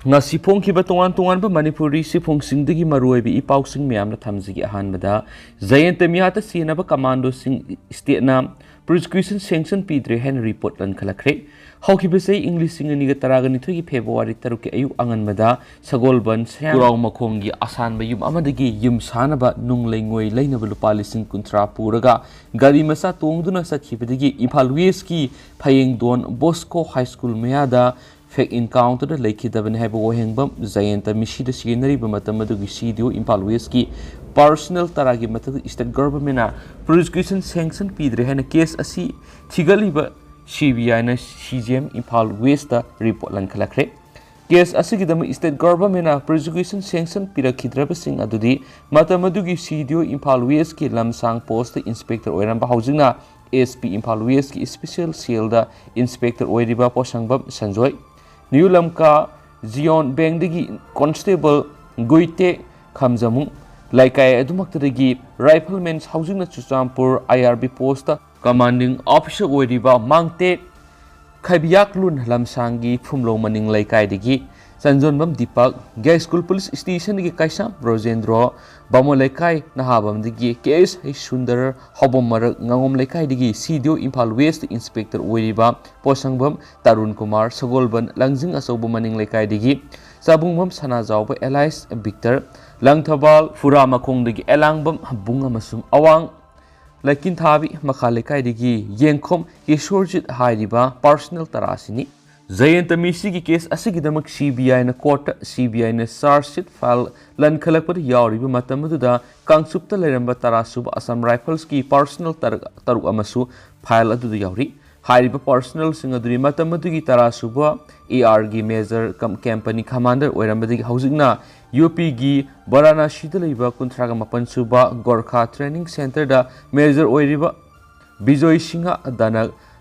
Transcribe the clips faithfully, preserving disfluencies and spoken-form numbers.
ꯉꯁꯤ ꯐꯣꯡꯈꯤꯕ ꯇꯣꯉꯥꯟ ꯇꯣꯉꯥꯟꯕ ꯃꯅꯤꯄꯨꯔꯤ ꯁꯤꯐꯣꯡꯁꯤꯡꯗꯒꯤ ꯃꯔꯨꯑꯣꯏꯕ ꯏ ꯄꯥꯎꯁꯤꯡ ꯃꯌꯥꯝꯅ ꯊꯝꯖꯒꯦ꯫ ꯑꯍꯥꯟꯕꯗ, ꯖꯌꯟꯇ ꯃꯤꯌꯥꯇ ꯆꯦꯟꯅꯕ ꯀꯃꯥꯟꯗꯣꯁꯤꯡ ꯏꯁꯇꯦꯠꯅ ꯄ꯭ꯔꯣꯁꯤꯀ꯭ꯌꯨꯁꯟ ꯁꯦꯡꯁꯟ ꯄꯤꯗ꯭ꯔꯦ ꯍꯥꯏꯅ ꯔꯤꯄꯣꯔꯠ ꯂꯟꯈꯠꯂꯛꯈ꯭ꯔꯦ꯫ ꯍꯧꯈꯤꯕ ꯆꯍꯤ ꯏꯪ ꯂꯤꯁꯤꯡ ꯑꯅꯤꯒ ꯇꯔꯥꯒ ꯅꯤꯊꯣꯏꯒꯤ ꯐꯦꯕ꯭ꯔꯨꯋꯥꯔꯤ ꯇꯔꯨꯛꯀꯤ ꯑꯌꯨꯛ ꯑꯉꯟꯕꯗ ꯁꯒꯣꯜꯕꯟ ꯁꯌꯥꯝ ꯈꯨꯔꯥꯎ ꯃꯈꯣꯡꯒꯤ ꯑꯁꯥꯟꯕ ꯌꯨꯝ ꯑꯃꯗꯒꯤ ꯌꯨꯝ ꯁꯥꯅꯕ ꯅꯨꯡ ꯂꯩꯉꯣꯏ ꯂꯩꯅꯕ ꯂꯨꯄꯥ ꯂꯤꯁꯤꯡ ꯀꯨꯟꯊ꯭ꯔꯥ ꯄꯨꯔꯒ ꯒꯥꯔꯤ ꯃꯆꯥ ꯇꯣꯡꯗꯨꯅ ꯆꯠꯈꯤꯕꯗꯒꯤ ꯏꯝꯐꯥꯜ ꯋꯦꯁꯀꯤ ꯐꯌꯦꯡ ꯗꯣꯟ ꯕꯣꯁꯀꯣ ꯍꯥꯏ ꯁ꯭ꯀꯨꯜ ꯃꯌꯥꯗ ꯐꯦꯛ ꯏꯟꯀꯥꯎꯟꯇꯔꯗ ꯂꯩꯈꯤꯗꯕꯅꯤ ꯍꯥꯏꯕ ꯋꯥꯍꯦꯡꯕꯝ ꯖꯌꯟꯇ ꯃꯤꯁꯤꯗ ꯁꯤꯖꯤꯟꯅꯔꯤꯕ ꯃꯇꯝ ꯑꯗꯨꯒꯤ ꯁꯤ ꯗꯤ ꯑꯣ ꯏꯝꯐꯥꯜ ꯋꯦꯁꯀꯤ ꯄꯥꯔꯁꯅꯦꯜ ꯇꯔꯥꯒꯤ ꯃꯊꯛꯇ ꯏꯁꯇꯦꯠ ꯒꯚꯔꯟꯃꯦꯟꯅ ꯄ꯭ꯔꯣꯁꯤꯀ꯭ꯌꯨꯁꯟ ꯁꯦꯡꯁꯟ ꯄꯤꯗ꯭ꯔꯦ ꯍꯥꯏꯅ ꯀꯦꯁ ꯑꯁꯤ ꯊꯤꯒꯠꯂꯤꯕ ꯁꯤ ꯕꯤ ꯑꯥꯏꯅ C G M Imphal west report ꯂꯟꯈꯠꯂꯛꯈ꯭ꯔꯦ꯫ ꯀꯦꯁ ꯑꯁꯤꯒꯤꯗꯃꯛ ꯏꯁꯇꯦꯠ ꯒꯚꯔꯟꯃꯦꯟꯅ ꯄ꯭ꯔꯣꯁꯤꯀ꯭ꯌꯨꯁꯟ ꯁꯦꯡꯁꯟ ꯄꯤꯔꯛꯈꯤꯗ꯭ꯔꯕꯁꯤꯡ ꯑꯗꯨꯗꯤ ꯃꯇꯝ ꯑꯗꯨꯒꯤ ꯁꯤ ꯗꯤ ꯑꯣ ꯏꯝꯐꯥꯜ ꯋꯦꯁꯀꯤ ꯂꯝꯁꯥꯡ ꯄꯣꯁꯇ ꯏꯟꯁꯄꯦꯛꯇꯔ ꯑꯣꯏꯔꯝꯕ, ꯍꯧꯖꯤꯛꯅ ꯑꯦꯁ ꯄꯤ ꯏꯝꯐꯥꯜ ꯋꯦꯁꯀꯤ ꯏꯁꯄꯤꯁꯦꯜ ꯁꯦꯜꯗ ꯏꯟꯁꯄꯦꯛꯇꯔ ꯑꯣꯏꯔꯤꯕ ꯄꯣꯁꯪꯕꯝ ꯁꯟꯖꯣꯏ, ꯅ꯭ꯌꯨ ꯂꯝꯀꯥ ꯖꯤꯌꯣꯟ ꯕꯦꯡꯗꯒꯤ ꯀꯣꯟꯁꯇꯦꯕꯜ ꯒꯨꯏꯇꯦ ꯈꯝꯖꯃꯨ, ꯂꯩꯀꯥꯏ ꯑꯗꯨꯃꯛꯇꯗꯒꯤ ꯔꯥꯏꯐꯜꯃꯦꯟ, ꯍꯧꯖꯤꯛꯅ ꯆꯨꯔꯆꯥꯟꯄꯨꯔ ꯑꯥꯏ R B post commanding officer ꯑꯣꯏꯔꯤꯕ ꯃꯥꯡꯇꯦꯛ ꯈꯩꯕꯤꯌꯥꯛꯂꯨꯟ ꯂꯝꯁꯥꯡꯒꯤ ꯐꯨꯝꯂꯧ ꯃꯅꯤꯡ ꯂꯩꯀꯥꯏꯗꯒꯤ ꯆꯟꯖꯣꯟꯕꯝ ꯗꯤꯄꯛ, ꯌꯥꯏꯁ꯭ꯀꯨꯜ ꯄꯨꯂꯤꯁ ꯁ꯭ꯇꯦꯁꯟꯒꯤ ꯀꯩꯁꯥꯝ ꯔꯣꯖꯦꯟꯗ꯭ꯔꯣ, ꯕꯥꯃꯣꯟ ꯂꯩꯀꯥꯏ ꯅꯍꯥꯕꯝꯗꯒꯤ ꯀꯦ ꯑꯦꯁ ꯁꯨꯟꯗꯔ, ꯍꯥꯎꯕꯝ ꯃꯔꯛ ꯉꯥꯉꯣꯝ ꯂꯩꯀꯥꯏꯗꯒꯤ ꯁꯤ ꯗꯤ ꯑꯣ ꯏꯝꯐꯥꯜ ꯋꯦꯁꯇ ꯏꯟꯁꯄꯦꯛꯇꯔ ꯑꯣꯏꯔꯤꯕ ꯄꯣꯁꯪꯕꯝ ꯇꯔꯨꯟ ꯀꯨꯃꯥꯔ, ꯁꯒꯣꯜꯕꯟ ꯂꯪꯖꯤꯡ ꯑꯆꯧꯕ ꯃꯅꯤꯡ ꯂꯩꯀꯥꯏꯗꯒꯤ ꯆꯥꯕꯨꯡꯕꯝ ꯁꯅꯥꯖꯥꯎꯕ ꯑꯦꯂꯥꯏꯁ ꯕꯤꯛꯇꯔ, ꯂꯪꯊꯕꯥꯜ ꯐꯨꯔꯥ ꯃꯈꯣꯡꯗꯒꯤ ꯑꯦꯂꯥꯡꯕꯝ ꯕꯨꯡ ꯑꯃꯁꯨꯡ ꯑꯋꯥꯡ ꯂꯩꯀꯤꯟꯊꯥꯕꯤ ꯃꯈꯥ ꯂꯩꯀꯥꯏꯗꯒꯤ ꯌꯦꯡꯈꯣꯝ ꯀꯤꯁꯣꯔꯖꯤꯠ ꯍꯥꯏꯔꯤꯕ ꯄꯥꯔꯁꯅꯦꯜ ꯇꯔꯥ ꯑꯁꯤꯅꯤ꯫ ꯖꯌꯟꯇ ꯃꯤꯁꯤꯒꯤ ꯀꯦꯁ ꯑꯁꯤꯒꯤꯗꯃꯛ ꯁꯤ ꯕꯤ ꯑꯥꯏꯅ ꯀꯣꯔꯠꯇ ꯁꯤ ꯕꯤ ꯑꯥꯏꯅ ꯆꯥꯔꯖ ꯁꯤꯠ ꯐꯥꯏꯜ ꯂꯟꯈꯠꯂꯛꯄꯗ ꯌꯥꯎꯔꯤꯕ ꯃꯇꯝ ꯑꯗꯨꯗ ꯀꯥꯡꯆꯨꯞꯇ ꯂꯩꯔꯝꯕ ꯇꯔꯥ ꯁꯨꯕ ꯑꯁꯥꯝ ꯔꯥꯏꯐꯜꯁꯀꯤ ꯄꯥꯔꯁꯅꯦꯜ ꯇꯔ-, ꯇꯔꯨꯛ ꯑꯃꯁꯨ ꯐꯥꯏꯜ ꯑꯗꯨꯗ ꯌꯥꯎꯔꯤ꯫ ꯍꯥꯏꯔꯤꯕ ꯄꯥꯔꯁꯅꯦꯜꯁꯤꯡ ꯑꯗꯨꯗꯤ ꯃꯇꯝ ꯑꯗꯨꯒꯤ ꯇꯔꯥ ꯁꯨꯕ ꯑꯦ ꯑꯥꯔꯒꯤ ꯃꯦꯖꯔ ꯀꯝ ꯀꯦꯝꯄꯅꯤ ꯀꯃꯥꯟꯗꯔ ꯑꯣꯏꯔꯝꯕꯗꯒꯤ ꯍꯧꯖꯤꯛꯅ ꯌꯨ ꯄꯤꯒꯤ ꯕꯔꯥꯅꯥꯁꯤꯗ ꯂꯩꯕ ꯀꯨꯟꯊ꯭ꯔꯥꯒ ꯃꯥꯄꯟ ꯁꯨꯕ ꯒꯣꯔꯈꯥ ꯇ꯭ꯔꯦꯅꯤꯡ ꯁꯦꯟꯇꯔꯗ ꯃꯦꯖꯔ ꯑꯣꯏꯔꯤꯕ ꯕꯤꯖꯣꯏ ꯁꯤꯡꯍ ꯗꯅꯛ,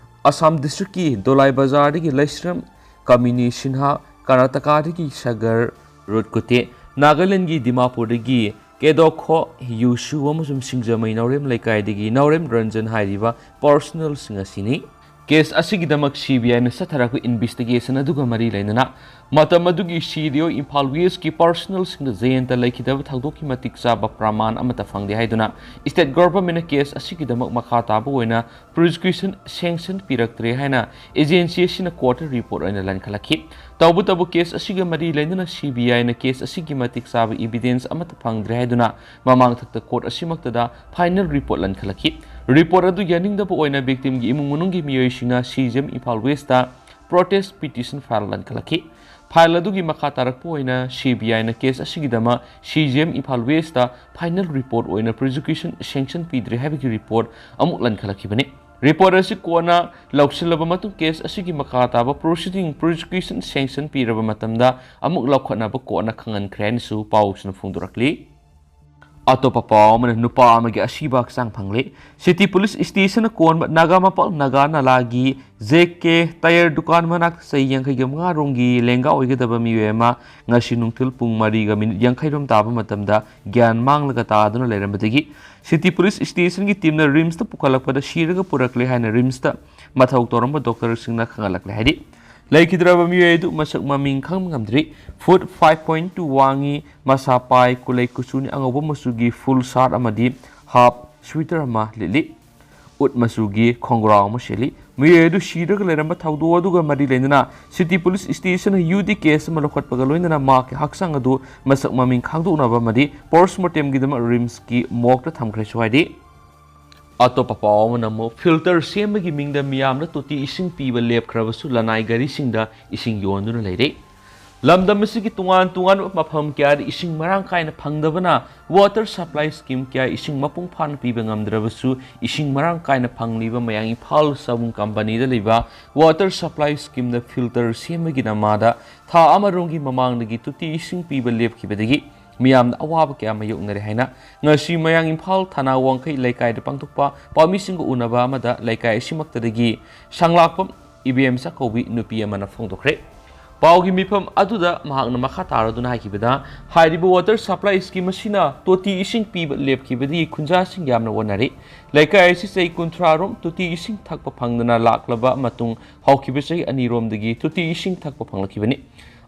ꯑꯁꯥꯝ ꯗꯤꯁꯇ꯭ꯔꯤꯛꯀꯤ ꯗꯣꯂꯥꯏ ꯕꯖꯥꯔꯗꯒꯤ ꯂꯩꯁ꯭ꯔꯝ ꯀꯥꯃꯤꯅꯤ ꯁꯤꯟꯍꯥ, ꯀꯔꯅꯥꯇꯀꯥꯗꯒꯤ ꯁꯥꯒꯔ ꯔꯨꯠꯀꯨꯇꯦ, ꯅꯥꯒꯥꯂꯦꯟꯒꯤ ꯗꯤꯃꯥꯄꯨꯔꯗꯒꯤ ꯀꯦꯗꯣꯈꯣ ꯌꯨꯁꯨ ꯑꯃꯁꯨꯡ ꯁꯤꯡꯖꯃꯩ ꯅꯥꯎꯔꯦꯝ ꯂꯩꯀꯥꯏꯗꯒꯤ ꯅꯥꯎꯔꯦꯝ ꯔꯟꯖꯟ ꯍꯥꯏꯔꯤꯕ ꯄꯥꯔꯁꯅꯦꯜꯁꯤꯡ ꯑꯁꯤꯅꯤ꯫ ꯀꯦꯁ ꯑꯁꯤꯒꯤꯗꯃꯛ ꯁꯤ ꯕꯤ ꯑꯥꯏꯅ ꯆꯠꯊꯔꯛꯄ ꯏꯟꯚꯦꯁꯇꯤꯒꯦꯁꯟ ꯑꯗꯨꯒ ꯃꯔꯤ ꯂꯩꯅꯅ ꯃꯇꯝ ꯑꯗꯨꯒꯤ ꯁꯤ ꯗꯤ ꯑꯣ ꯏꯝꯐꯥꯜ ꯋꯦꯁꯀꯤ ꯄꯥꯔꯁꯅꯦꯜꯁꯤꯡꯗ ꯖꯌꯟꯇ ꯂꯩꯈꯤꯗꯕ ꯊꯧꯗꯣꯛꯀꯤ ꯃꯇꯤꯛ ꯆꯥꯕ ꯄ꯭ꯔꯃꯥꯟ ꯑꯃꯠꯇ ꯐꯪꯗꯦ ꯍꯥꯏꯗꯨꯅ ꯁ꯭ꯇꯦꯠ ꯒꯚꯔꯟꯃꯦꯟꯠꯅ ꯀꯦꯁ ꯑꯁꯤꯒꯤꯗꯃꯛ ꯃꯈꯥ ꯇꯥꯕ ꯑꯣꯏꯅ ꯄ꯭ꯔꯣꯁꯤꯀ꯭ꯌꯨꯁꯟ ꯁꯦꯡꯁꯟ ꯄꯤꯔꯛꯇ꯭ꯔꯦ ꯍꯥꯏꯅ ꯑꯦꯖꯦꯟꯁꯤ ꯑꯁꯤꯅ ꯀꯣꯔꯠꯇ ꯔꯤꯄꯣꯔꯠ ꯑꯣꯏꯅ ꯂꯟꯈꯠꯂꯛꯈꯤ꯫ ꯇꯧꯕꯇꯕꯨ ꯀꯦꯁ ꯑꯁꯤꯒ ꯃꯔꯤ ꯂꯩꯅꯅ ꯁꯤ ꯕꯤ ꯑꯥꯏꯅ ꯀꯦꯁ ꯑꯁꯤꯒꯤ ꯃꯇꯤꯛ ꯆꯥꯕ ꯏꯕꯤꯗꯦꯟꯁ ꯑꯃꯠꯇ ꯐꯪꯗ꯭ꯔꯦ ꯍꯥꯏꯗꯨꯅ ꯃꯃꯥꯡꯊꯛꯇ ꯀꯣꯔꯠ ꯑꯁꯤꯃꯛꯇꯗ ꯐꯥꯏꯅꯦꯜ ꯔꯤꯄꯣꯔꯠ ꯂꯟꯈꯠꯂꯛꯈꯤ꯫ ꯔꯤꯄꯣꯔꯠ ꯑꯗꯨ ꯌꯥꯅꯤꯡꯗꯕ ꯑꯣꯏꯅ ꯚꯤꯛꯇꯤꯝꯒꯤ ꯏꯃꯨꯡ ꯃꯅꯨꯡꯒꯤ ꯃꯤꯑꯣꯏꯁꯤꯡꯅ C G M Imphal west protest petition file ꯂꯟꯈꯠꯂꯛꯈꯤ꯫ ꯐꯥꯏꯜ ꯑꯗꯨꯒꯤ ꯃꯈꯥ ꯇꯥꯔꯛꯄ ꯑꯣꯏꯅ ꯁꯤ ꯕꯤ ꯑꯥꯏꯅ ꯀꯦꯁ ꯑꯁꯤꯒꯤꯗꯃꯛ C G M Imphal west final report ꯑꯣꯏꯅ ꯄ꯭ꯔꯣꯁꯤꯀ꯭ꯌꯨꯁꯟ ꯁꯦꯡꯁꯟ ꯄꯤꯗ꯭ꯔꯦ ꯍꯥꯏꯕꯒꯤ ꯔꯤꯄꯣꯔꯠ ꯑꯃꯨꯛ ꯂꯟꯈꯠꯂꯛꯈꯤꯕꯅꯤ꯫ ꯔꯤꯄꯣꯔꯠ ꯑꯁꯤ ꯀꯣꯟꯅ ꯂꯧꯁꯤꯜꯂꯕ ꯃꯇꯨꯡ ꯀꯦꯁ ꯑꯁꯤꯒꯤ ꯃꯈꯥ ꯇꯥꯕ ꯄ꯭ꯔꯣꯁꯤꯗꯤꯡ ꯄ꯭ꯔꯣꯁꯤꯀ꯭ꯌꯨꯁꯟ ꯁꯦꯡꯁꯟ ꯄꯤꯔꯕ ꯃꯇꯝꯗ ꯑꯃꯨꯛ ꯂꯧꯈꯠꯅꯕ ꯀꯣꯔꯠꯅ ꯈꯪꯍꯟꯈ꯭ꯔꯦ ꯍꯥꯏꯅꯁꯨ ꯄꯥꯎꯁꯤꯅ ꯐꯣꯡꯗꯣꯔꯛꯂꯤ꯫ ꯑꯇꯣꯞꯄ ꯄꯥꯎ ꯑꯃꯅ ꯅꯨꯄꯥ ꯑꯃꯒꯤ ꯑꯁꯤꯕ ꯍꯛꯆꯥꯡ ꯐꯪꯂꯦ꯫ ꯁꯤꯇꯤ ꯄꯨꯂꯤꯁ ꯁ꯭ꯇꯦꯁꯟꯅ ꯀꯣꯟꯕ Nagampal Naga ꯅꯂꯥꯒꯤ J K tyre ꯗꯨꯀꯥꯟ ꯃꯅꯥꯛꯇ ꯆꯍꯤ ꯌꯥꯡꯈꯩꯒ ꯃꯉꯥ ꯔꯣꯝꯒꯤ ꯂꯦꯡꯒꯥ ꯑꯣꯏꯒꯗꯕ ꯃꯤꯑꯣꯏ ꯑꯃ ꯉꯁꯤ ꯅꯨꯡꯊꯤꯜ ꯄꯨꯡ ꯃꯔꯤꯒ ꯃꯤꯅꯤꯠ ꯌꯥꯡꯈꯩ ꯔꯣꯝ ꯇꯥꯕ ꯃꯇꯝꯗ ꯒ꯭ꯌꯥꯟ ꯃꯥꯡꯂꯒ ꯇꯥꯗꯨꯅ ꯂꯩꯔꯝꯕꯗꯒꯤ ꯁꯤꯇꯤ ꯄꯨꯂꯤꯁ ꯁ꯭ꯇꯦꯁꯟꯒꯤ ꯇꯤꯝꯅ ꯔꯤꯝꯁꯇ ꯄꯨꯈꯠꯂꯛꯄꯗ ꯁꯤꯔꯒ ꯄꯨꯔꯛꯂꯦ ꯍꯥꯏꯅ ꯔꯤꯝꯁꯇ ꯃꯊꯧ ꯇꯧꯔꯝꯕ ꯗꯣꯛꯇꯔꯁꯤꯡꯅ ꯈꯪꯍꯜꯂꯛꯂꯦ ꯍꯥꯏꯔꯤ꯫ ꯂꯩꯈꯤꯗ꯭ꯔꯕ ꯃꯤꯑꯣꯏ ꯑꯗꯨ ꯃꯁꯛ ꯃꯃꯤꯡ ꯈꯪꯕ ꯉꯝꯗ꯭ꯔꯤ꯫ ꯐꯨꯠ ꯐꯥꯏꯚ ꯄꯣꯏꯟꯠ ꯇꯨ ꯋꯥꯡꯉꯤ, ꯃꯁꯥ ꯄꯥꯏ, ꯀꯨꯂꯩ ꯀꯨꯆꯨꯅꯤ, ꯑꯉꯧꯕ ꯃꯆꯨꯒꯤ ꯐꯨꯜ ꯁꯥꯔꯠ ꯑꯃꯗꯤ ꯍꯥꯐ ꯁ꯭ꯋꯤꯇꯔ ꯑꯃ ꯂꯤꯠꯂꯤ꯫ ꯎꯠ ꯃꯆꯨꯒꯤ ꯈꯣꯡꯒ꯭ꯔꯥꯎ ꯑꯃ ꯁꯦꯠꯂꯤ꯫ ꯃꯤꯑꯣꯏ ꯑꯗꯨ ꯁꯤꯔꯒ ꯂꯩꯔꯝꯕ ꯊꯧꯗꯣꯛ ꯑꯗꯨꯒ ꯃꯔꯤ ꯂꯩꯅꯅ ꯁꯤꯇꯤ ꯄꯨꯂꯤꯁ ꯁ꯭ꯇꯦꯁꯟꯅ ꯌꯨ ꯗꯤ ꯀꯦꯁ ꯑꯃ ꯂꯧꯈꯠꯄꯒ ꯂꯣꯏꯅꯅ ꯃꯍꯥꯛꯀꯤ ꯍꯛꯆꯥꯡ ꯑꯗꯨ ꯃꯁꯛ ꯃꯃꯤꯡ ꯈꯪꯗꯣꯛꯅꯕ ꯑꯃꯗꯤ ꯄꯣꯁꯃꯣꯔꯇꯦꯝꯒꯤꯗꯃꯛ ꯔꯤꯝꯁꯀꯤ ꯃꯣꯔꯒꯇ ꯊꯝꯈ꯭ꯔꯦꯁꯨ ꯍꯥꯏꯔꯤ꯫ ꯑꯇꯣꯞꯄ ꯄꯥꯎ ꯑꯃꯅ ꯑꯃꯨꯛ ꯐꯤꯜꯇꯔ ꯁꯦꯝꯕꯒꯤ ꯃꯤꯡꯗ ꯃꯤꯌꯥꯝꯗ ꯇꯣꯇꯤ ꯏꯁꯤꯡ ꯄꯤꯕ ꯂꯦꯞꯈ꯭ꯔꯕꯁꯨ ꯂꯅꯥꯏ ꯒꯥꯔꯤꯁꯤꯡꯗ ꯏꯁꯤꯡ ꯌꯣꯟꯗꯨꯅ ꯂꯩꯔꯦ꯫ ꯂꯝꯗꯝ ꯑꯁꯤꯒꯤ ꯇꯣꯉꯥꯟ ꯇꯣꯉꯥꯟꯕ ꯃꯐꯝ ꯀꯌꯥꯗ ꯏꯁꯤꯡ ꯃꯔꯥꯡ ꯀꯥꯏꯅ ꯐꯪꯗꯕꯅ ꯋꯥꯇꯔ ꯁꯄ꯭ꯂꯥꯏ ꯁ꯭ꯀꯤꯝ ꯀꯌꯥ ꯏꯁꯤꯡ ꯃꯄꯨꯡ ꯐꯥꯅ ꯄꯤꯕ ꯉꯝꯗ꯭ꯔꯕꯁꯨ ꯏꯁꯤꯡ ꯃꯔꯥꯡ ꯀꯥꯏꯅ ꯐꯪꯂꯤꯕ ꯃꯌꯥꯡ ꯏꯝꯐꯥꯜ ꯁꯥꯕꯨꯡ ꯀꯝꯄꯅꯤꯗ ꯂꯩꯕ ꯋꯥꯇꯔ ꯁꯄ꯭ꯂꯥꯏ ꯁ꯭ꯀꯤꯝꯗ ꯐꯤꯜꯇꯔ ꯁꯦꯝꯕꯒꯤ ꯅꯃꯥꯗ ꯊꯥ ꯑꯃꯔꯣꯝꯒꯤ ꯃꯃꯥꯡꯗꯒꯤ ꯇꯣꯇꯤ ꯏꯁꯤꯡ ꯄꯤꯕ ꯂꯦꯞꯈꯤꯕꯗꯒꯤ ꯃꯤꯌꯥꯝꯅ ꯑꯋꯥꯕ ꯀꯌꯥ ꯃꯥꯌꯣꯛꯅꯔꯦ ꯍꯥꯏꯅ ꯉꯁꯤ ꯃꯌꯥꯡ ꯏꯝꯐꯥꯜ ꯊꯅꯥ ꯋꯥꯡꯈꯩ ꯂꯩꯀꯥꯏꯗ ꯄꯥꯡꯊꯣꯛꯄ ꯄꯥꯎꯃꯤꯁꯤꯡꯒ ꯎꯅꯕ ꯑꯃꯗ ꯂꯩꯀꯥꯏ ꯑꯁꯤꯃꯛꯇꯗꯒꯤ ꯁꯪꯂꯥꯛꯄꯝ ꯏꯕꯦꯝꯆꯥ ꯀꯧꯕꯤ ꯅꯨꯄꯤ ꯑꯃꯅ ꯐꯣꯡꯗꯣꯛꯈ꯭ꯔꯦ꯫ ꯄꯥꯎꯒꯤ ꯃꯤꯐꯝ ꯑꯗꯨꯗ ꯃꯍꯥꯛꯅ ꯃꯈꯥ ꯇꯥꯔꯗꯨꯅ ꯍꯥꯏꯈꯤꯕꯗ, ꯍꯥꯏꯔꯤꯕ ꯋꯥꯇꯔ ꯁꯄ꯭ꯂꯥꯏ ꯁ꯭ꯀꯤꯝ ꯑꯁꯤꯅ ꯇꯣꯇꯤ ꯏꯁꯤꯡ ꯄꯤꯕ ꯂꯦꯞꯈꯤꯕꯗꯒꯤ ꯈꯨꯟꯖꯥꯁꯤꯡ ꯌꯥꯝꯅ ꯋꯥꯅꯔꯤ꯫ ꯂꯩꯀꯥꯏ ꯑꯁꯤ ꯆꯍꯤ ꯀꯨꯟꯊ꯭ꯔꯥ ꯔꯣꯝ ꯇꯣꯇꯤ ꯏꯁꯤꯡ ꯊꯛꯄ ꯐꯪꯗꯅ ꯂꯥꯛꯂꯕ ꯃꯇꯨꯡ ꯍꯧꯈꯤꯕ ꯆꯍꯤ ꯑꯅꯤꯔꯣꯝꯗꯒꯤ ꯇꯣꯇꯤ ꯏꯁꯤꯡ ꯊꯛꯄ ꯐꯪꯂꯛꯈꯤꯕꯅꯤ꯫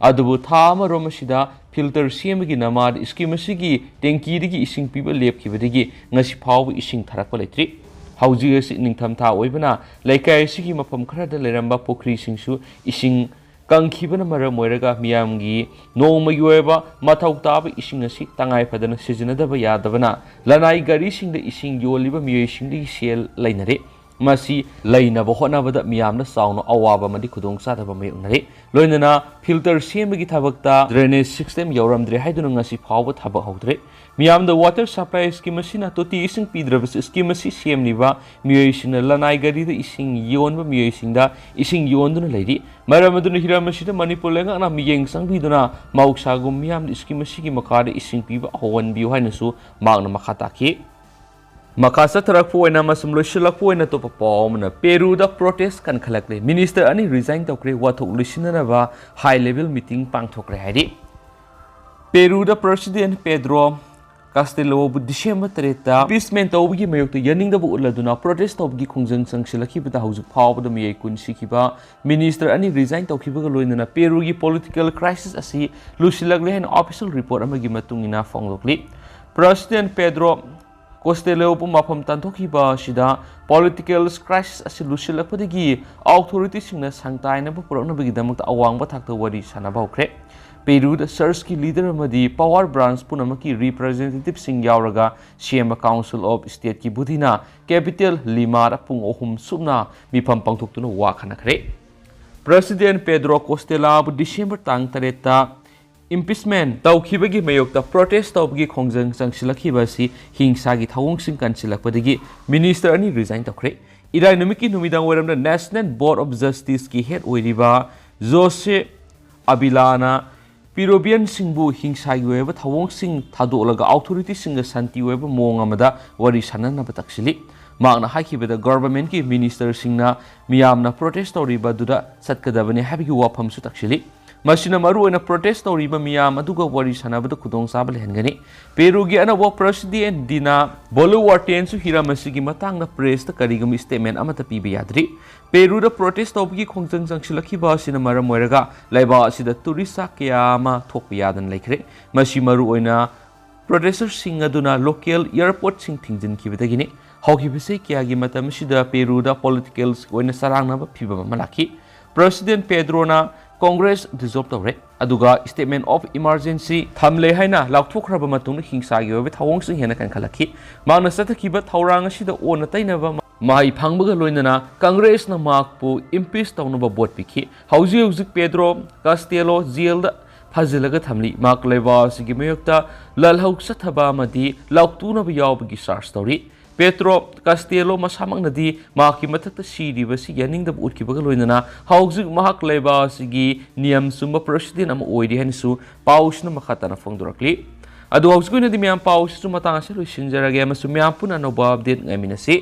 ꯑꯗꯨꯕꯨ ꯊꯥ ꯑꯃꯔꯣꯝ ꯑꯁꯤꯗ ꯐꯤꯜꯇꯔ ꯁꯦꯝꯕꯒꯤ ꯅꯃꯥꯗ ꯁ꯭ꯀꯤꯝ ꯑꯁꯤꯒꯤ ꯇꯦꯡꯀꯤꯗꯒꯤ ꯏꯁꯤꯡ ꯄꯤꯕ ꯂꯦꯞꯈꯤꯕꯗꯒꯤ ꯉꯁꯤ ꯐꯥꯎꯕ ꯏꯁꯤꯡ ꯊꯥꯔꯛꯄ ꯂꯩꯇ꯭ꯔꯤ꯫ ꯍꯧꯖꯤꯛ ꯑꯁꯤ ꯅꯤꯡꯊꯝꯊꯥ ꯑꯣꯏꯕꯅ ꯂꯩꯀꯥꯏ ꯑꯁꯤꯒꯤ ꯃꯐꯝ ꯈꯔꯗ ꯂꯩꯔꯝꯕ ꯄꯨꯈ꯭ꯔꯤꯁꯤꯡꯁꯨ ꯏꯁꯤꯡ ꯀꯪꯈꯤꯕꯅ ꯃꯔꯝ ꯑꯣꯏꯔꯒ ꯃꯤꯌꯥꯝꯒꯤ ꯅꯣꯡꯃꯒꯤ ꯑꯣꯏꯕ ꯃꯊꯧ ꯇꯥꯕ ꯏꯁꯤꯡ ꯑꯁꯤ ꯇꯉꯥꯏ ꯐꯗꯅ ꯁꯤꯖꯤꯟꯅꯗꯕ ꯌꯥꯗꯕꯅ ꯂꯅꯥꯏ ꯒꯥꯔꯤꯁꯤꯡꯗ ꯏꯁꯤꯡ ꯌꯣꯜꯂꯤꯕ ꯃꯤꯑꯣꯏꯁꯤꯡꯗꯒꯤ ꯁꯦꯜ ꯂꯩꯅꯔꯦ꯫ ꯃꯁꯤ ꯂꯩꯅꯕ ꯍꯣꯠꯅꯕꯗ ꯃꯤꯌꯥꯝꯅ ꯆꯥꯎꯅ ꯑꯋꯥꯕ ꯑꯃꯗꯤ ꯈꯨꯗꯣꯡꯆꯥꯗꯕ ꯃꯥꯌꯣꯛꯅꯔꯦ꯫ ꯂꯣꯏꯅꯅ ꯐꯤꯜꯇꯔ ꯁꯦꯝꯕꯒꯤ ꯊꯕꯛꯇ ꯗ꯭ꯔꯦꯅꯦꯖ ꯁꯤꯁꯇꯦꯝ ꯌꯧꯔꯝꯗ꯭ꯔꯦ ꯍꯥꯏꯗꯨꯅ ꯉꯁꯤ ꯐꯥꯎꯕ ꯊꯕꯛ ꯍꯧꯗ꯭ꯔꯦ꯫ ꯃꯤꯌꯥꯝꯗ ꯋꯥꯇꯔ ꯁꯄ꯭ꯂꯥꯏ ꯁ꯭ꯀꯤꯝ ꯑꯁꯤꯅ ꯇꯣꯇꯤ ꯏꯁꯤꯡ ꯄꯤꯗ꯭ꯔꯕꯁꯨ ꯁ꯭ꯀꯤꯝ ꯑꯁꯤ ꯁꯦꯝꯂꯤꯕ ꯃꯤꯑꯣꯏꯁꯤꯡꯅ ꯂꯅꯥꯏ ꯒꯥꯔꯤꯗ ꯏꯁꯤꯡ ꯌꯣꯟꯕ ꯃꯤꯑꯣꯏꯁꯤꯡꯗ ꯏꯁꯤꯡ ꯌꯣꯟꯗꯨꯅ ꯂꯩꯔꯤ꯫ ꯃꯔꯝ ꯑꯗꯨꯅ ꯍꯤꯔꯝ ꯑꯁꯤꯗ ꯃꯅꯤꯄꯨꯔ ꯂꯩꯉꯥꯛꯅ ꯃꯤꯠꯌꯦꯡ ꯆꯪꯕꯤꯗꯨꯅ ꯃꯍꯧꯁꯥꯒꯨꯝ ꯃꯤꯌꯥꯝꯗ ꯁ꯭ꯀꯤꯝ ꯑꯁꯤꯒꯤ ꯃꯈꯥꯗ ꯏꯁꯤꯡ ꯄꯤꯕ ꯍꯧꯍꯟꯕꯤꯌꯨ ꯍꯥꯏꯅꯁꯨ ꯃꯍꯥꯛꯅ ꯃꯈꯥ ꯇꯥꯈꯤ꯫ ꯃꯈꯥ ꯆꯠꯊꯔꯛꯄ ꯑꯣꯏꯅ ꯑꯃꯁꯨꯡ ꯂꯣꯏꯁꯤꯜꯂꯛꯄ ꯑꯣꯏꯅ ꯑꯇꯣꯞꯄ ꯄꯥꯎ ꯑꯃꯅ, ꯄꯦꯔꯨꯗ ꯄ꯭ꯔꯣꯇꯦꯁ ꯀꯟꯈꯠꯂꯛꯂꯦ꯫ ꯃꯤꯅꯤꯁꯇꯔ ꯑꯅꯤ ꯔꯤꯖꯥꯏꯟ ꯇꯧꯈ꯭ꯔꯦ꯫ ꯋꯥꯊꯣꯛ ꯂꯣꯏꯁꯤꯟꯅꯅꯕ ꯍꯥꯏ ꯂꯦꯚꯦꯜ ꯃꯤꯇꯤꯡ ꯄꯥꯡꯊꯣꯛꯈ꯭ꯔꯦ ꯍꯥꯏꯔꯤ꯫ ꯄꯦꯔꯨꯗ ꯄ꯭ꯔꯁꯤꯗꯦꯟ ꯄꯦꯗ꯭ꯔꯣ ꯀꯥꯁꯇꯦꯂꯣꯕꯨ ꯗꯤꯁꯦꯝꯕꯔ ꯇꯔꯦꯠꯇ ꯏꯝꯄꯤꯆꯃꯦꯟ ꯇꯧꯕꯒꯤ ꯃꯥꯌꯣꯛꯇ ꯌꯥꯅꯤꯡꯗꯕ ꯎꯠꯂꯗꯨꯅ ꯄ꯭ꯔꯣꯇꯦꯁ ꯇꯧꯕꯒꯤ ꯈꯣꯡꯖꯪ ꯆꯪꯁꯤꯜꯂꯛꯈꯤꯕꯗ ꯍꯧꯖꯤꯛ ꯐꯥꯎꯕꯗ ꯃꯤꯑꯣꯏ ꯀꯨꯟ ꯁꯤꯈꯤꯕ, ꯃꯤꯅꯤꯁꯇꯔ ꯑꯅꯤ ꯔꯤꯖꯥꯏꯟ ꯇꯧꯈꯤꯕꯒ ꯂꯣꯏꯅꯅ ꯄꯦꯔꯨꯒꯤ ꯄꯣꯂꯤꯇꯤꯀꯦꯜ ꯀ꯭ꯔꯥꯏꯁꯤꯁ ꯑꯁꯤ ꯂꯨꯁꯤꯜꯂꯛꯂꯦ ꯍꯥꯏꯅ ꯑꯣꯐꯤꯁꯤꯌꯦꯜ ꯔꯤꯄꯣꯔꯠ ꯑꯃꯒꯤ ꯃꯇꯨꯡ ꯏꯟꯅ ꯐꯣꯡꯗꯣꯛꯂꯤ꯫ ꯄ꯭ꯔꯁꯤꯗꯦꯟ ꯄꯦꯗ꯭ꯔꯣ ꯀꯣꯁꯇꯦꯂꯣꯕꯨ ꯃꯐꯝ ꯇꯥꯟꯊꯣꯛꯈꯤꯕ ꯑꯁꯤꯗ ꯄꯣꯂꯤꯇꯤꯀꯦꯜ ꯀ꯭ꯔꯥꯏꯁꯤꯁ ꯑꯁꯤ ꯂꯨꯁꯤꯜꯂꯛꯄꯗꯒꯤ ꯑꯣꯊꯣꯔꯤꯇꯤꯁꯤꯡꯅ ꯁꯪꯇꯥꯏꯅꯕ ꯄꯨꯔꯛꯅꯕꯒꯤꯗꯃꯛꯇ ꯑꯋꯥꯡꯕ ꯊꯥꯛꯇ ꯋꯥꯔꯤ ꯁꯥꯟꯅꯕ ꯍꯧꯈ꯭ꯔꯦ꯫ ꯄꯦꯔꯨꯗ ꯆꯔꯆꯀꯤ ꯂꯤꯗꯔ ꯑꯃꯗꯤ ꯄꯋꯥꯔ ꯕ꯭ꯔꯥꯟꯆ ꯄꯨꯝꯅꯃꯛꯀꯤ ꯔꯤꯄ꯭ꯔꯖꯦꯟꯇꯦꯇꯤꯚꯁꯤꯡ ꯌꯥꯎꯔꯒ ꯁꯦꯝꯕ ꯀꯥꯎꯟꯁꯤꯜ ꯑꯣꯐ ꯁ꯭ꯇꯦꯠꯀꯤ ꯕꯨꯙꯤꯅ ꯀꯦꯄꯤꯇꯦꯜ ꯂꯤꯃꯥꯗ ꯄꯨꯡ ꯑꯍꯨꯝ ꯆꯨꯞꯅ ꯃꯤꯐꯝ ꯄꯥꯡꯊꯣꯛꯇꯨꯅ ꯋꯥ ꯈꯟꯅꯈ꯭ꯔꯦ꯫ ꯄ꯭ꯔꯁꯤꯗꯦꯟ ꯄꯦꯗ꯭ꯔꯣ ꯀꯣꯁꯇꯦꯂꯥꯕꯨ ꯗꯤꯁꯦꯝꯕꯔ ꯇꯥꯡ ꯇꯔꯦꯠꯇ ꯏꯝꯄꯤꯆꯃꯦꯟ ꯇꯧꯈꯤꯕꯒꯤ ꯃꯥꯌꯣꯛꯇ ꯄ꯭ꯔꯣꯇꯦꯁ ꯇꯧꯕꯒꯤ ꯈꯣꯡꯖꯪ ꯆꯪꯁꯤꯜꯂꯛꯈꯤꯕ ꯑꯁꯤ ꯍꯤꯡꯁꯥꯒꯤ ꯊꯧꯑꯣꯡꯁꯤꯡ ꯀꯟꯁꯤꯜꯂꯛꯄꯗꯒꯤ ꯃꯤꯅꯤꯁꯇꯔ ꯑꯅꯤ ꯔꯤꯖꯥꯏꯟ ꯇꯧꯈ꯭ꯔꯦ꯫ ꯏꯔꯥꯏ ꯅꯨꯃꯤꯠꯀꯤ ꯅꯨꯃꯤꯗꯥꯡ ꯋꯥꯏꯔꯝꯗ ꯅꯦꯁꯅꯦꯜ ꯕꯣꯔꯗ ꯑꯣꯐ ꯖꯁꯇꯤꯁꯀꯤ ꯍꯦꯗ ꯑꯣꯏꯔꯤꯕ ꯖꯣꯁꯦ ꯑꯕꯤꯂꯥꯅ ꯄꯤꯔꯣꯕꯤꯌꯟꯁꯤꯡꯕꯨ ꯍꯤꯡꯁꯥꯒꯤ ꯑꯣꯏꯕ ꯊꯧꯑꯣꯡꯁꯤꯡ ꯊꯥꯗꯣꯛꯂꯒ ꯑꯣꯊꯣꯔꯤꯇꯤꯁꯤꯡꯒ ꯁꯥꯟꯇꯤ ꯑꯣꯏꯕ ꯃꯑꯣꯡ ꯑꯃꯗ ꯋꯥꯔꯤ ꯁꯥꯟꯅꯅꯕ ꯇꯛꯁꯤꯜꯂꯤ꯫ ꯃꯍꯥꯛꯅ ꯍꯥꯏꯈꯤꯕꯗ ꯒꯚꯔꯟꯃꯦꯟꯠꯀꯤ ꯃꯤꯅꯤꯁꯇꯔꯁꯤꯡꯅ ꯃꯤꯌꯥꯝꯅ ꯄ꯭ꯔꯣꯇꯦꯁ ꯇꯧꯔꯤꯕ ꯑꯗꯨꯗ ꯆꯠꯀꯗꯕꯅꯤ ꯍꯥꯏꯕꯒꯤ ꯋꯥꯐꯝꯁꯨ ꯇꯛꯁꯤꯜꯂꯤ꯫ ꯃꯁꯤꯅ ꯃꯔꯨꯑꯣꯏꯅ protest ꯇꯧꯔꯤꯕ ꯃꯤꯌꯥꯝ ꯑꯗꯨꯒ ꯋꯥꯔꯤ ꯁꯥꯟꯅꯕꯗ ꯈꯨꯗꯣꯡꯆꯥꯕ ꯂꯩꯍꯟꯒꯅꯤ꯫ ꯄꯦꯔꯨꯒꯤ ꯑꯅꯧꯕ president Dina Boluarte ꯁꯨ ꯍꯤꯔꯝ ꯑꯁꯤꯒꯤ ꯃꯇꯥꯡꯗ press ꯇ ꯀꯔꯤꯒꯨꯝꯕ statement ꯑꯃꯠꯇ ꯄꯤꯕ ꯌꯥꯗ꯭ꯔꯤ꯫ ꯄꯦꯔꯨꯗ protest ꯇꯧꯕꯒꯤ ꯈꯣꯡꯖꯪ ꯆꯪꯁꯤꯜꯂꯛꯈꯤꯕ ꯑꯁꯤꯅ ꯃꯔꯝ ꯑꯣꯏꯔꯒ ꯂꯩꯕꯥꯛ ꯑꯁꯤꯗ tourist ꯀꯌꯥ ꯑꯃ ꯊꯣꯛꯄ ꯌꯥꯗꯅ ꯂꯩꯈ꯭ꯔꯦ꯫ ꯃꯁꯤ ꯃꯔꯨꯑꯣꯏꯅ protester ꯁꯤꯡ ꯑꯗꯨꯅ local airport ꯁꯤꯡ ꯊꯤꯡꯖꯤꯟꯈꯤꯕꯗꯒꯤꯅꯤ꯫ ꯍꯧꯈꯤꯕ ꯆꯍꯤ ꯀꯌꯥꯒꯤ ꯃꯇꯝ ꯑꯁꯤꯗ ꯄꯦꯔꯨꯗ political ꯑꯣꯏꯅ ꯆꯔꯥꯡꯅꯕ ꯐꯤꯚꯝ ꯑꯃ ꯂꯥꯛꯈꯤ꯫ President Pedro ꯅ Congress dissolve ꯇꯧꯔꯦ, ꯑꯗꯨꯒ state of emergency ꯊꯝꯂꯦ ꯍꯥꯏꯅ ꯂꯥꯎꯊꯣꯛꯈ꯭ꯔꯕ ꯃꯇꯨꯡꯗ ꯍꯤꯡꯁꯥꯒꯤ ꯑꯣꯏꯕ ꯊꯧꯑꯣꯡꯁꯤꯡ ꯍꯦꯟꯅ ꯀꯟꯈꯠꯂꯛꯈꯤ꯫ ꯃꯍꯥꯛꯅ ꯆꯠꯊꯈꯤꯕ ꯊꯧꯔꯥꯡ ꯑꯁꯤꯗ ꯑꯣꯟꯅ ꯇꯩꯅꯕ ꯃꯍꯩ ꯐꯪꯕꯒ ꯂꯣꯏꯅꯅ Congress ꯅ ꯃꯍꯥꯛꯄꯨ impeach ꯇꯧꯅꯕ vote ꯄꯤꯈꯤ꯫ ꯍꯧꯖꯤꯛ ꯍꯧꯖꯤꯛ Pedro Castillo jail ꯗ ꯐꯥꯖꯤꯜꯂꯒ ꯊꯝꯂꯤ꯫ ꯃꯍꯥꯛ ꯂꯩꯕꯥꯛ ꯑꯁꯤꯒꯤ ꯃꯥꯌꯣꯛꯇ ꯂꯥꯜꯍꯧ ꯆꯠꯊꯕ ꯑꯃꯗꯤ ꯂꯥꯎꯇꯨꯅꯕ ꯌꯥꯎꯕꯒꯤ charge ꯇꯧꯔꯤ꯫ Pedro Castillo ꯃꯁꯥꯃꯛꯅꯗꯤ ꯃꯍꯥꯛꯀꯤ ꯃꯊꯛꯇ ꯁꯤꯔꯤꯕ ꯑꯁꯤ ꯌꯥꯅꯤꯡꯗꯕ ꯎꯠꯈꯤꯕꯒ ꯂꯣꯏꯅꯅ ꯍꯧꯖꯤꯛ ꯃꯍꯥꯛ ꯂꯩꯕꯥꯛ ꯑꯁꯤꯒꯤ ꯅꯤꯌꯝ ꯆꯨꯝꯕ president ꯑꯃ ꯑꯣꯏꯔꯤ ꯍꯥꯏꯅꯁꯨ ꯄꯥꯎꯁꯤꯅ ꯃꯈꯥ ꯇꯥꯅ ꯐꯣꯡꯗꯣꯔꯛꯂꯤ꯫ ꯑꯗꯨ ꯍꯧꯖꯤꯛꯀꯤ ꯑꯣꯏꯅꯗꯤ ꯃꯌꯥꯝ, ꯄꯥꯎꯁꯤꯁꯨ ꯃꯇꯥꯡ ꯑꯁꯤꯗ ꯂꯣꯏꯁꯤꯟꯖꯔꯒꯦ ꯑꯃꯁꯨꯡ ꯃꯌꯥꯝ ꯄꯨꯟꯅ ꯑꯅꯧꯕ update ꯉꯥꯏꯃꯤꯟꯅꯁꯤ꯫